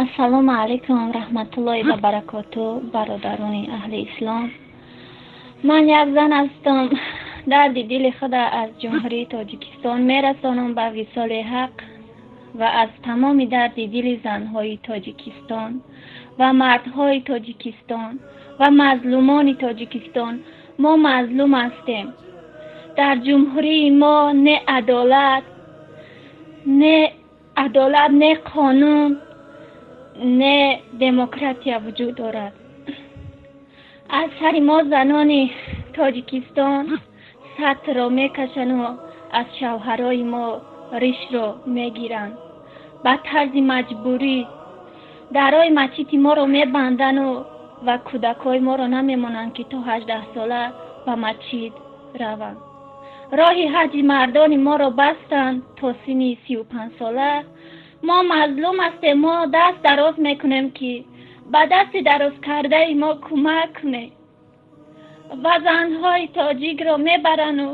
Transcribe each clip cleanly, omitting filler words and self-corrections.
Ассалому алайкум раҳматуллоҳи ва баракоту, бародарони аҳли ислом. Ман як зан ҳастам, дарди дили худа аз Ҷумҳурии Тоҷикистон мерасонам ба Висоли Ҳақ ва аз тамоми дарди дили занҳои Тоҷикистон ва мардҳои Тоҷикистон ва мазлумони Тоҷикистон. Мо мазлум ҳастем. Дар ҷумҳурии мо не адолат, не адолат, не қонун, не демократия вуҷуд дорад. Аз сари мо занони Тоҷикистон сатрро мекашану аз шавҳарои мо ришро мегиранд ба тарзи маҷбурӣ. Дарҳои масҷиди моро мебандану ва кӯдакҳои моро намемонанд, ки то 18-сола ба масҷид раванд. Роҳи ҳаҷи мардони моро бастанд то синни 35-сола. Мо мазлум ҳастем. Мо даст дароз мекунем, ки ба дасти дарозкардаи мо кӯмак кунед. Ва занҳои тоҷикро мебарану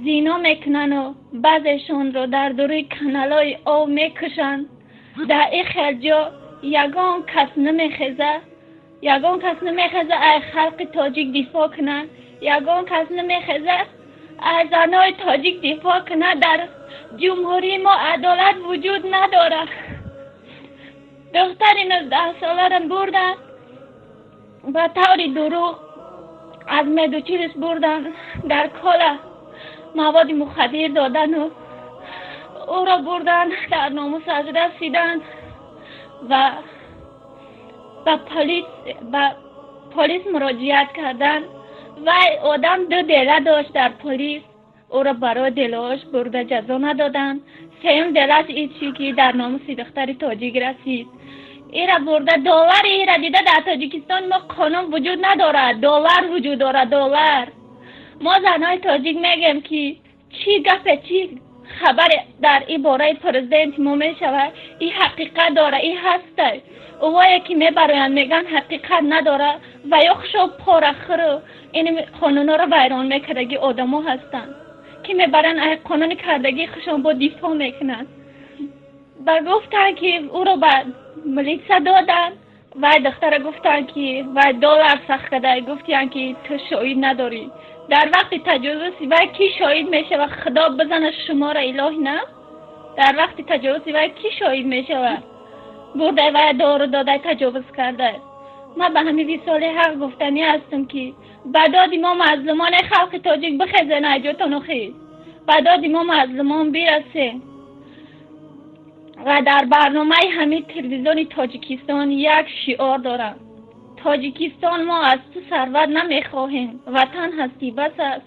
зино мекунану баъзешонро дар дуруи каналҳои об мекушанд. Дар ин хел ҷо ягон кас намехеза, ягон кас намехеза ай халқи тоҷик дифоъ кунад, ягон кас намехеза аз занҳои тоҷик дифоъ кунад. Дар ҷумҳурии мо адолат вуҷуд надорад. Духтари 19-соларо бурданд, ба таври дурӯғ аз медучилищ бурданд, дар кола маводи мухаддир додану ӯро бурданд, дар номусаш расиданд ва ба полис муроҷиат карданд. Вай одам ду дела дошт дар полис, ӯро барои делаҳош бурда ҷазо надоданд. Сеюм делаш ин чи ки дар номуси духтари тоҷик расид, ира бурда доллари ира дида. Дар Тоҷикистон мо қонун вуҷуд надорад, доллар вуҷуд дорад, доллар. Мо занҳои тоҷик мегӯем, ки чӣ гапе, чӣ хабаре дар ин бораи президенти мо мешавад, ин ҳақиқат дора, ин ҳастай. Овое ки мебароянд, мегӯянд ҳақиқат надорад, ва ё хушо порахӯру ин қонунҳоро вайрон мекардаги одамо ҳастанд, ки мебаранд, ай қонуни кардагии хушон бо дифоъ мекунанд. Ба гуфтанд, ки ӯро ба милитса доданд. Вай духтара гуфтанд, ки вай доллар сахт карда, гуфтиянд, ки ту шоҳид надорӣ. Дар вақти таҷовузи вай кӣ шоҳид мешавад? Худо бизана шуморо, илоҳи на. Дар вақти таҷовузи вай кӣ шоҳид мешавад? Бурдай вай дору додай, таҷовуз карда. Ман ба ҳамин Висоли Ҳақ гуфтанӣ ҳастам, ки ба доди мо мазлумони халқи тоҷик бихезен, айҷотону хез, ба доди мо мазлумон бирасен. Ва дар барномаи ҳамин телевизиони Тоҷикистон як шиор дорам: Тоҷикистон, мо аз ту сарват намехоҳем, ватан ҳастӣ, бас аст.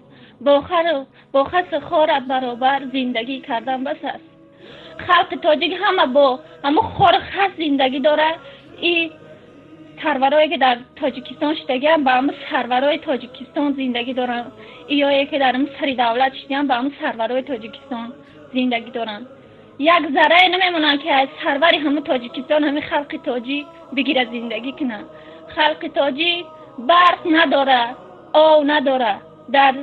Бо хасу хорат баробар зиндагӣ кардан бас аст. Халқи тоҷик ҳама бо ҳамун хору хас зиндагӣ дорад. И сарварое ки дар Тоҷикистон шидагиам, ба ҳамун сарварои Тоҷикистон зиндагӣ доранд. Иёе ки дар ҳамун сари давлат шидиам, ба ҳамун сарварои Тоҷикистон зиндагӣ доранд. Як заррае намемонанд, ки аз сарвари ҳамун Тоҷикистон ҳамин халқи тоҷик бигирад, зиндагӣ кунад. Халқи тоҷик барқ надорад, ов надорад. Дар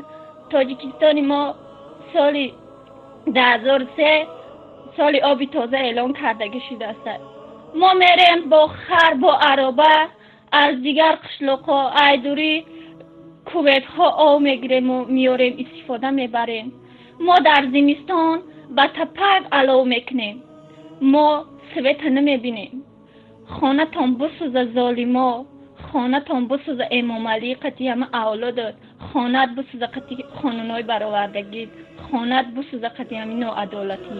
Тоҷикистони мо соли 2003 соли оби тоза эълон кардагӣ шудааст. Мо мерем бо хар, бо ароба аз дигар қишлоқҳо, айдурӣ кюветҳо ов мегирему меорем, истифода мебарем. Мо дар зимистон ба тапак алов мекунем, мо света намебинем. Хонатон бисӯза, золимо, хонатон бисӯза, Эмомалӣ қати ҳама авлодот, хонат бисӯза қати қонунҳои баровардагит, хонат бисӯза қати ҳамин ноадолатӣ.